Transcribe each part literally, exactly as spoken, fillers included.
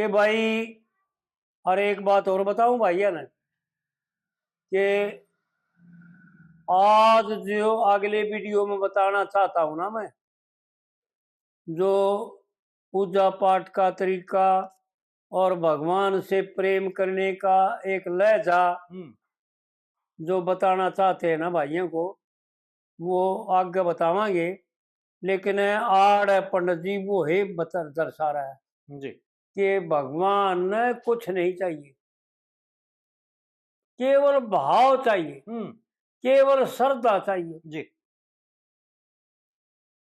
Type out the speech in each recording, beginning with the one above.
कि भाई, और एक बात और बताऊं भाइया ने, कि आज जो अगले वीडियो में बताना चाहता हूं ना मैं, जो पूजा पाठ का तरीका और भगवान से प्रेम करने का एक लहजा हम्म। जो बताना चाहते हैं ना भाइयों को, वो आगे बतावांगे। लेकिन आड़ है पंडित जी, वो ही बता, दर्शा रहा है जी। कि भगवान ने कुछ नहीं चाहिए, केवल भाव चाहिए, हम्म। केवल श्रद्धा चाहिए। जी।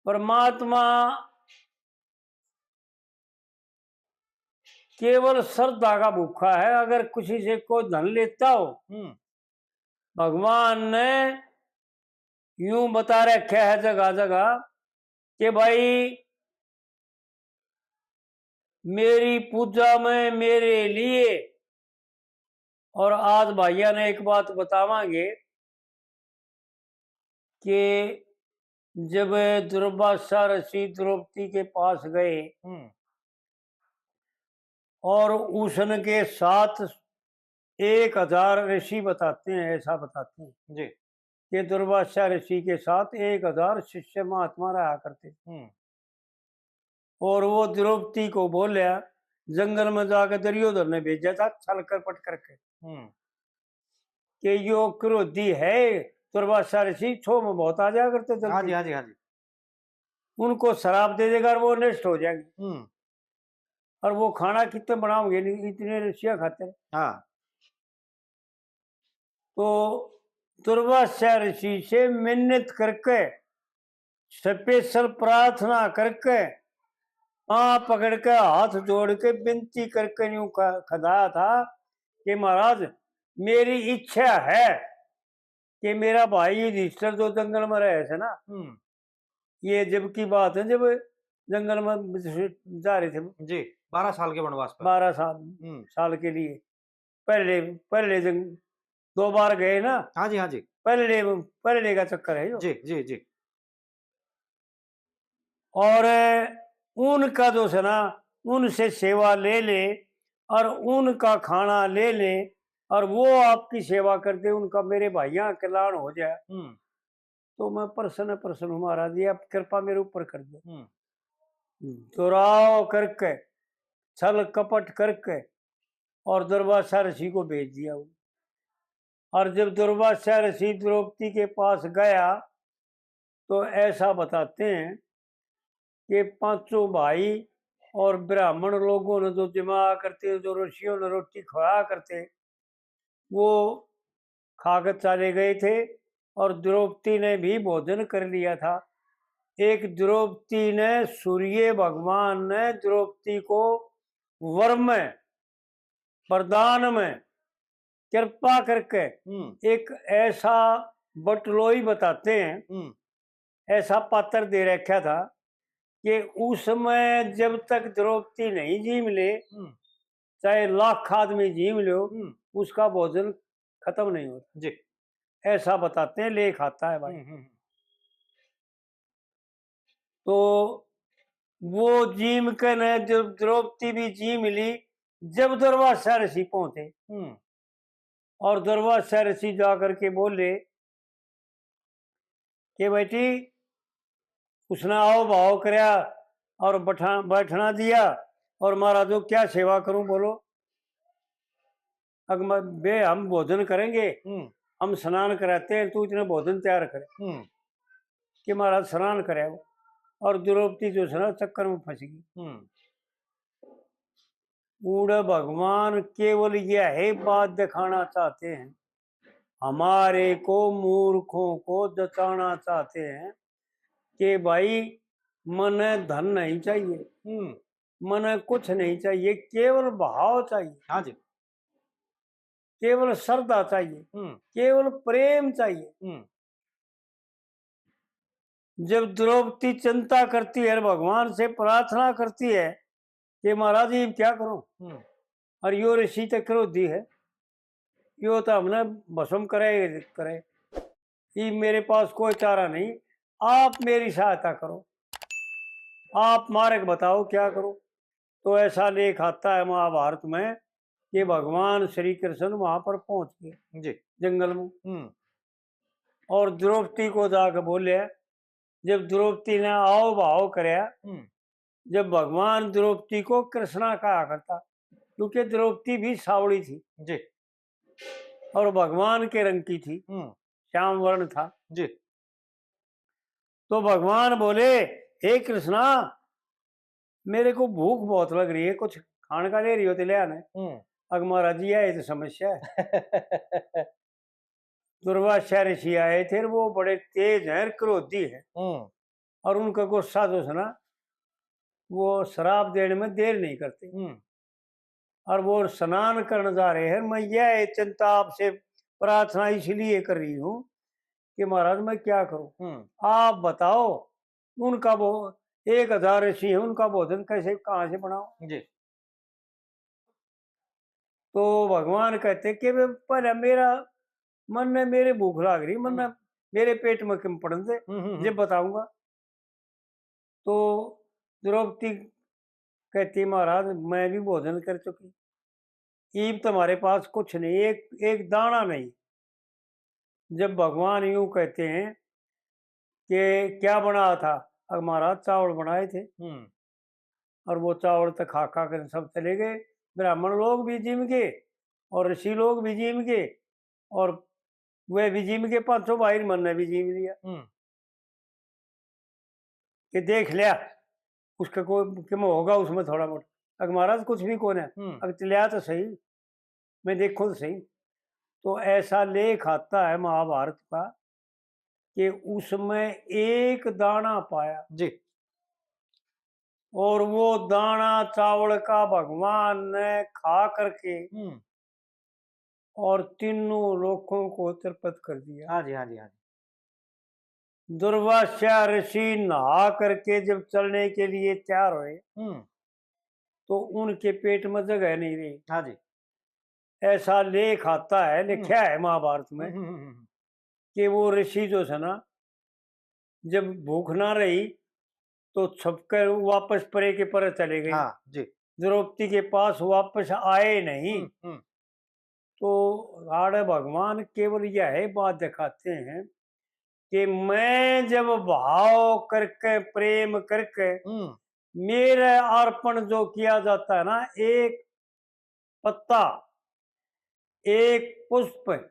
परमात्मा केवल श्रद्धा का भूखा है। अगर किसी से कोई धन लेता हो, हम्म। भगवान ने यूं बता रखा है जगह जगह कि भाई, मेरी पूजा में मेरे लिए। और आज भाइया ने एक बात बतावांगे कि जब दुर्वासा ऋषि द्रौपदी के पास गए हम्म। और उसनके साथ एक हजार ऋषि बताते हैं, ऐसा बताते हैं जी। कि दुर्वासा ऋषि के साथ एक हजार शिष्य महात्मा रहा करते। हम्म। और वो द्रौपदी को बोल्या, जंगल में जाकर दुर्योधन ने भेजा था छल कपट करके हम्म। कि यो क्रोधी है, दुर्वासा ऋषि छो में बहुत आ जाया करते जल्दी। हाँ जी, हाँ जी, हाँ जी। उनको श्राप दे देगा और वो नष्ट हो जाएंगे। हम्म। और वो खाना कितने बनाओगे, नहीं, इतने ऋषियां खाते हैं। हाँ। तो दुर्वासा ऋषि से मिन्नत करके, स्पेशल प्रार्थना करके, पाँव पकड़ के, हाथ जोड़ के विनती करके यूं ख-, खदाया था कि महाराज, मेरी इच्छा है कि मेरा भाई युधिष्ठिर जो जंगल में रहे थे ना, हम्म। ये जब की बात है, जब जंगल में जा रहे थे जी, बारह साल के वनवास पर। बारह साल, हम्म। साल के लिए। पहले, पहले जंग-, दो बार गए ना। हाँ जी, हाँ जी। पहले, पहले का चक्कर है यो। जी, जी, जी। और उनका जो है ना, उनसे सेवा ले ले और उनका खाना ले ले और वो आपकी सेवा कर दे, उनका, मेरे भाइयां का कल्याण हो जाए, हम्म। तो मैं प्रसन्न, प्रसन्न हूँ महाराज जी, आप कृपा मेरे ऊपर कर दो। हम्म। दुराव करके, छल कपट करके और दुर्वासा ऋषि को भेज दिया वो। और जब दुर्वासा ऋषि द्रौपदी के पास गया तो ऐसा बताते हैं कि पांचों भाई और ब्राह्मण लोगों ने जो जमा करते, जो ऋषियों ने रोटी खवाया करते, वो खाकर चले गए थे और द्रौपदी ने भी भोजन कर लिया था। एक द्रौपदी ने, सूर्य भगवान ने द्रौपदी को वर में, वरदान में कृपा करके हम्म। एक ऐसा बटलोई बताते हैं, हम्म। ऐसा पात्र दे रखा था कि उसमें जब तक द्रौपदी नहीं जीम ले, हम्म। चाहे लाख आदमी जीम लो, हम्म। उसका भोजन खत्म नहीं होता। जी। ऐसा बताते हैं, लेख आता है भाई। हम्म, हम्म। तो वो जीम के ने जब द्रौपदी भी जीम ली, जब दुर्वासा ऋषि पहुंचे, हम्म। और दुर्वासा ऋषि जा करके बोले कि बेटी, उसने आओ भाव करया और बैठा, बैठना दिया, और महाराजों, क्या सेवा करूं, बोलो। अग म-, बे, हम भोजन करेंगे, हम्म। हम स्नान कराते हैं, तू इतने भोजन तैयार कर। हम्म। कि महाराज स्नान करे, और द्रौपदी जो है ना, चक्कर में फंस गई। हम्म। उड़े भगवान केवल यही बात दिखाना चाहते हैं, हमारे को, मूर्खों को जताना चाहते हैं कि भाई, मने धन नहीं चाहिए, हम्म। मने कुछ नहीं चाहिए, केवल भाव चाहिए। हाँ जी। केवल श्रद्धा चाहिए, हम्म। केवल प्रेम चाहिए। हम्म। जब द्रौपदी चिंता करती है, भगवान से प्रार्थना करती है कि महाराज, ये क्या करूं? हम्म। और यो ऋषि तो क्रोधी है, यो तो हमने भस्म करे, करे, ये मेरे पास कोई चारा नहीं, आप मेरी सहायता करो, आप मार्ग बताओ, क्या करूं? तो ऐसा लेख आता है महाभारत में कि भगवान श्री कृष्ण वहां पर पहुंच गए जी। जंगल में। हम्म। और द्रौपदी को जाके बोले, जब द्रौपदी ने आव भाव करया, हम्म। जब भगवान द्रौपदी को कृष्णा कहा करता, क्योंकि द्रौपदी भी सावली थी जी। और भगवान के रंग की थी, हम्म। श्याम वर्ण था जी। तो भगवान बोले, "हे कृष्णा, मेरे को भूख बहुत लग रही है, कुछ खाने का ले रही हो तो ले आने।" हम्म। अग महाराज जी, यह तो समस्या है। दुर्वासा ऋषि आए थे, वो बड़े तेज हैं, क्रोधी हैं। हम्म। और उनका गुस्सा जो है ना, वो श्राप देने में देर नहीं करते। हम्म। और वो स्नान करने जा रहे हैं। मैं यह चिंता आपसे, प्रार्थना इसलिए कर रही हूँ कि महाराज, मैं क्या करूँ? हम्म। आप बताओ, उनका वो एक हजार ऋषि हैं, उनका भोजन कैसे, कहाँ से बनाओ? जी। तो भगवान कहते कि वे पहले मेरा मन ने, मेरे भूख लाग रही, मन ने हम्म। मेरे पेट में किम पड़न दे, हम्म, हम्म, जब हम्म। बताऊंगा। तो द्रौपदी कहती, "महाराज, मैं भी भोजन कर चुकी, ईब तुम्हारे पास कुछ नहीं, एक, एक दाना नहीं।" जब भगवान यूं कहते हैं कि क्या बनाया था, अरे महाराज, चावल बनाए थे, हम्म। और वो चावल तो खा खा कर सब चले गए, ब्राह्मण लोग भी जिम गए और ऋषि लोग भी जिम गए, और वे भी जिम गए, पांचों भाई, मन ने भी जिम लिया। हम्म। कि देख लिया, उसका कोई किम होगा उसमें थोड़ा बहुत। अग महाराज, कुछ भी कौन है, हम्म। अग चलिया तो सही, मैं देखूं तो सही। तो ऐसा लेख आता है महाभारत का कि उसमें एक दाना पाया जी। और वो दाना चावल का भगवान ने खा करके हम्म। और तीनों लोकों को तृप्त कर दिया। हाँ जी, हाँ जी, हाँ जी। दुर्वासा ऋषि नहा करके जब चलने के लिए तैयार हुए, हम्म। तो उनके पेट में जगह नहीं रही। हाँ जी। ऐसा लेख आता है, हम्म। लिखा है महाभारत में, हम्म, हम्म, हम्म, हम्म। कि वो ऋषि जो है ना, जब भूख ना रही, तो छपकर वापस परे के परे चले गए। हाँ जी। द्रौपदी के पास वापस आए नहीं। हम्म, हम्म। तो आड़े भगवान केवल यह बात दिखाते हैं कि मैं जब भाव करके, प्रेम करके, हम्म। मेरे अर्पण जो किया जाता है ना, एक पत्ता, एक पुष्प,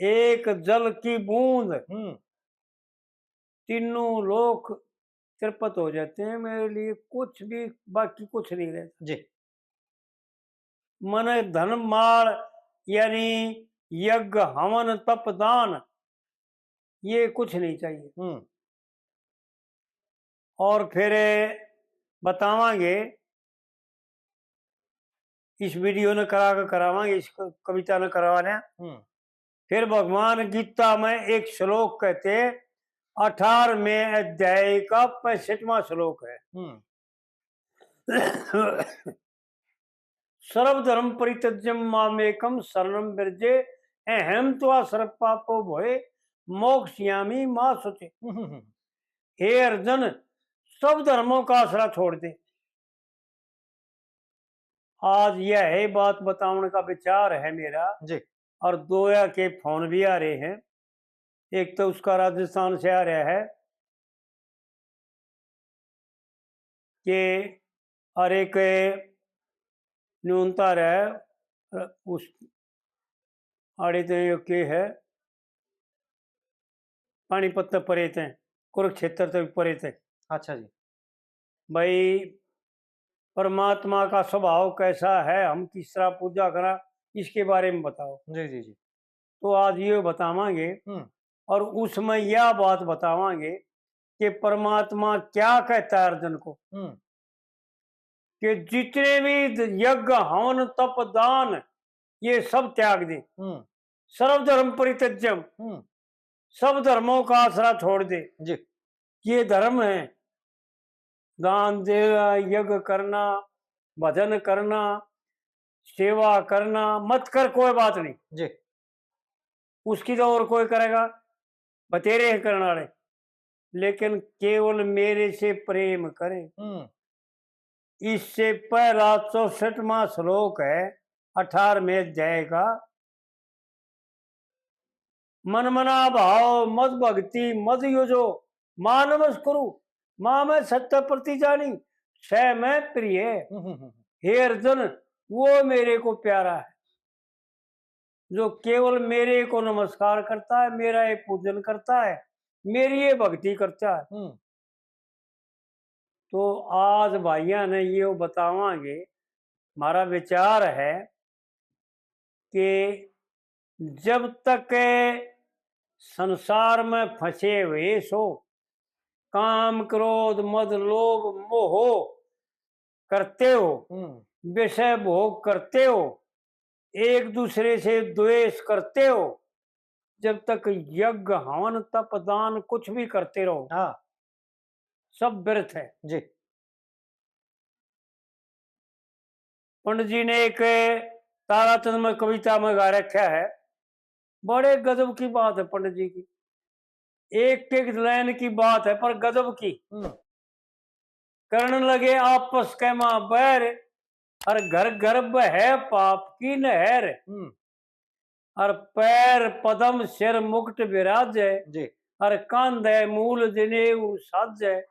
एक जल की बूंद, हम्म। तीनों लोक तृप्त हो जाते हैं। मेरे लिए कुछ भी, बाकी कुछ नहीं रहता जी। मने धन माल, यानी यज्ञ, हवन, तप, दान, ये कुछ नहीं चाहिए। हम्म। और फिर बतावांगे, इस वीडियो ने करा के करावांगे, इस क-, कविता ने करवा लें। हम्म। फिर भगवान गीता में एक श्लोक कहते, अठारहवें अध्याय का पैंसठवां श्लोक है। हम्म। सर्वधर्म परित्यज्य मामेकम शरणम व्रजे, अहम त्वा सर्व पापो भोए, मोक्षयामी मा शुचे। हम्म, हम्म, हम्म। हे अर्जुन, सब धर्मों का आसरा छोड़ दे। आज यह बात बताने का विचार है मेरा। जी। और दोया के फोन भी आ रहे हैं, एक तो उसका राजस्थान से आ रहा है कि अरे के न्यूनता रहे, अ, उस आड़े तो ये के है, पानीपत तक परे थे, कुरुक्षेत्र तक परे थे। अच्छा जी। भाई, परमात्मा का स्वभाव कैसा है, हम किस तरह पूजा करा, इसके बारे में बताओ। जी, जी, जी। तो आज ये बतावांगे, हम्म। और उसमें यह बात बतावांगे कि परमात्मा क्या कहता है अर्जुन को, हम्म। कि जितने भी द-, यज्ञ, हवन, तप, दान, ये सब त्याग दे। हम्म। सर्वधर्म परित्यज्यम, हम्म। सब धर्मों का आसरा छोड़ दे। जी। ये धर्म है, दान देना, यज्ञ करना, भजन करना, सेवा करना, मत कर, कोई बात नहीं। जी। उसकी तो और कोई करेगा, बतेरे हैं करने वाले, लेकिन केवल मेरे से प्रेम करे। हम्म। इससे पहला चौसठवां श्लोक है, अठारहवें अध्याय का। मन मना भाव मद भक्ति मद यो जो, माँ नमस्कुरु, माँ मैं सत्य प्रति जानी, सै मैं प्रिय। हम्म, हम्म, हम्म। हे अर्जुन, वो मेरे को प्यारा है जो केवल मेरे को नमस्कार करता है, मेरा ये पूजन करता है, मेरी ये भक्ति करता है। हम्म। तो आज भाइयां ने ये बतावांगे, हमारा विचार है कि जब तक संसार में फंसे हुए सो, काम, क्रोध, मद, लोभ, मोह करते हो, हम्म। विषय भोग करते हो, एक दूसरे से द्वेष करते हो, जब तक यज्ञ, हवन, तप, दान कुछ भी करते रहो, हाँ। सब व्यर्थ है। जी। पंडित जी ने एक ताराचंद में कविता में गा रखा है, बड़े गजब की बात है पंडित जी की। एक एक लाइन की बात है, पर गजब की। हम्म। करण लगे आपस के मां बैर, और घर घर बहे पाप की नहर। हम्म। और पैर पद्म सिर मुकुट विराजे, जी। और कांधे मूल जनेऊ साजे,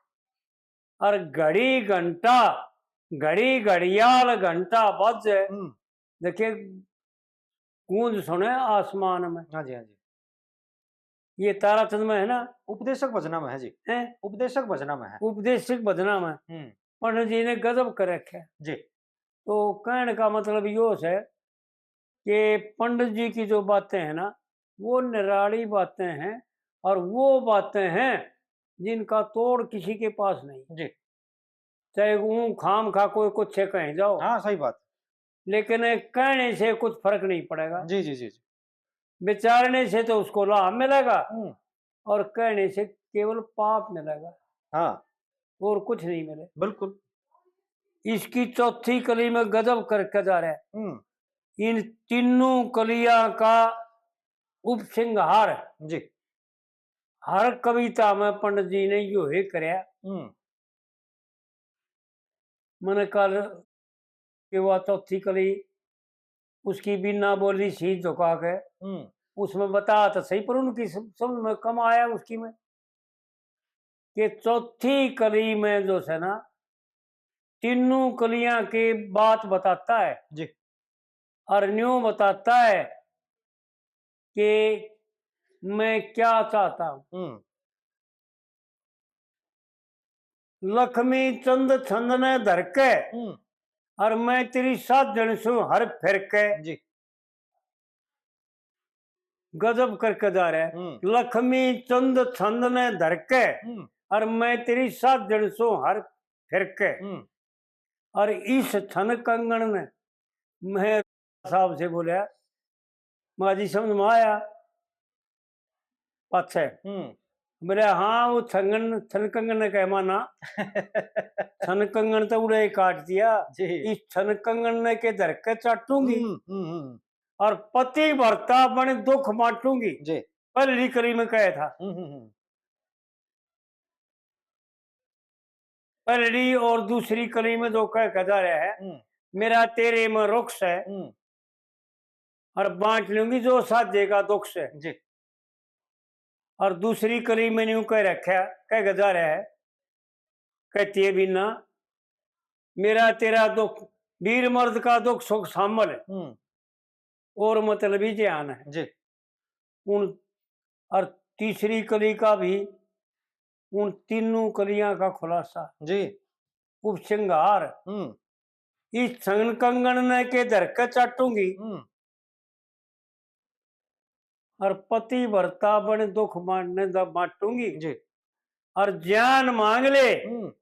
और घड़ी घंटा, घड़ी घड़ियाल घंटा बाजे। हम्म। देखिए, गूंज सुने आसमान में। हाँ जी, हाँ जी। ये ताराचंद में है ना? उपदेशक भजना में है जी। हैं? उपदेशक भजना में है। उपदेशक भजना में। हम्म। पंडित जी ने गजब कर रखे। जी। तो कहने का मतलब यो है कि पंडित जी की जो बातें हैं ना, वो निराली बातें हैं, और वो बातें हैं जिनका तोड़ किसी के पास नहीं। जी। चाहे ऊं खाम खा कोई कुछ से कहीं जाओ, हाँ, सही बात। लेकिन कहने से कुछ फर्क नहीं पड़ेगा। जी, जी, जी, जी। विचारने से तो उसको लाभ मिलेगा, हम्म। और कहने से केवल पाप मिलेगा। हाँ। और कुछ नहीं मिले। बिल्कुल। इसकी चौथी कली में गजब करके जा रहा है। हम्म। इन तीनों कलियां का उपसंहार जी। हर कविता में पंडित जी ने यो ही करया। हम्म। मैंने कल कि वह चौथी कली, उसकी बिना बोली शीश झुका के, हम्म। उसमें बता तो सही, पर उनकी सम-, समझ में कम आया उसकी में, कि चौथी कली में जो है ना, तीनों कलियां की बात बताता है। जी। और न्यू बताता है कि मैं क्या चाहता हूं। हम्म। लक्ष्मी चंद छंद ने धर के, हम्म। और मैं तेरी साजन सूं हर फिर के। जी। गजब करके जा रहा है। हम्म। लक्ष्मी चंद छंद ने धर के, हम्म। और मैं तेरी साजन सूं हर फिर के। हम्म। और इस छन कंगन ने मैं साहब से बोला, माँ जी समझ में आया? पाछे। हम्म। बोले, हाँ, वो छंगन, छन कंगन ने कह माना। छन कंगन तो उड़े ही काट दिया। जी। इस छन कंगन ने के धर के चाटूंगी। हम्म, हम्म, हम्म। और पतिव्रता बन दुख बांटूंगी। जी। पहली कली में कहा था। हम्म, हम्म, हम्म। पहली और दूसरी कली में जो कह के जा रहा है, हम्म। मेरा तेरे में रुख से, हम्म। और बांट लूंगी जो साझे का दुख से। जी। और दूसरी कली में न्यू कह रखा, कह के जा रहा है, कहती है बीना, मेरा तेरा दुख, वीर मर्द का दुख सुख शामिल है। हम्म। और मतलबी ज्ञान है। जी। उन, और तीसरी कली का भी, उन तीनों कलियां का खुलासा। जी। उपसंहार। हम्म। इस छन कंगन ने के धर के चाटूंगी। हम्म। और पतिव्रता बन दुख बांटने दा बांटूंगी। जी। और ज्यान मांग ले, हम्म।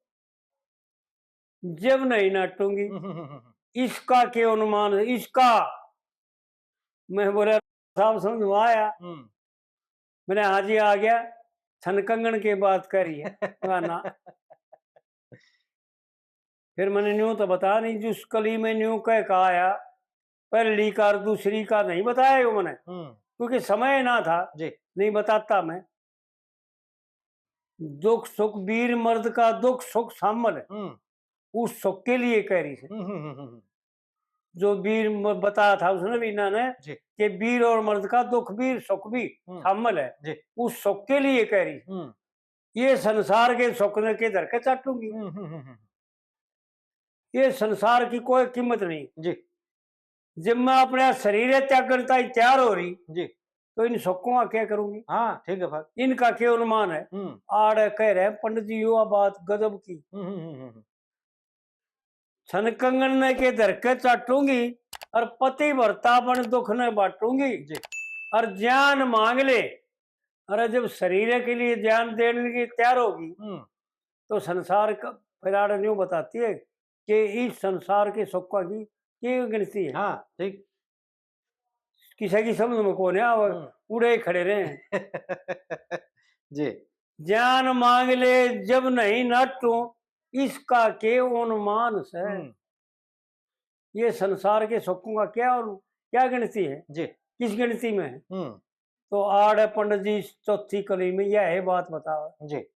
जब नहीं नाटूंगी। हम्म, हम्म, हम्म, हम्म। इसका के अनुमान है, इसका? मैं बोला, साहब समझ में आया? हम्म। मैंने, हाँ जी, आ गया, छन कंगन की बात कर रही है। ना, ना। फिर मैंने न्यू तो बता नहीं, जिस कली में न्यू कह का आया, पहली का और दूसरी का नहीं बताया वो मैंने, हम्म। क्योंकि समय ना था, जी। नहीं बताता मैं। दुख सुख वीर मर्द का दुख सुख शामिल है। हम्म। उस सुख के लिए कह रही है। हम्म, हम्म, हम्म, हम्म, जो बीर म-, बताया था उसने, वीना ने, जी। कि बीर और मर्द का दुख भी सुख भी हम्म। शामिल है, जी। उस सुख के लिए कह रही है। हम्म, ये संसार के सुख ने के धर के चाटूंगी, हम्म, हम्म, हम्म, हम्म, ये संसार की कोई कीमत नहीं। जी। जब मैं अपना शरीर है त्यागन ताई तैयार हो रही, जी। तो इन सुखों का क्या करूंगी? हाँ, ठीक है भाई। इनका क्या अनुमान है? हम्म, आड़ कह रहे हैं पंडित जी, यो बात गजब की। हम्म, हम्म, हम्म, हम्म, छन कंगन ने के धर के चाटूंगी, और पतिव्रता बन दुख ने बांटूंगी। जी। और ज्ञान मांग ले, अरे जब शरीर के लिए ज्ञान देने की तैयार होगी, हम्म, तो संसार का फिर आड़ न्यू बताती है कि इस संसार के सुखों की की गिनती है। हाँ, ठीक। किसी की समझ में कौन है, हम्म। उड़े खड़े रहे। जी। ज्ञान मांग ले जब नहीं नाटू, इसका के अनुमान से। हम्म, ये संसार के सुखों का क्या और क्या गिनती है, जी। किस गिनती में है? हम्म, तो आड़ है पंडित जी, चौथी कली में यह है बात बताओ। जी।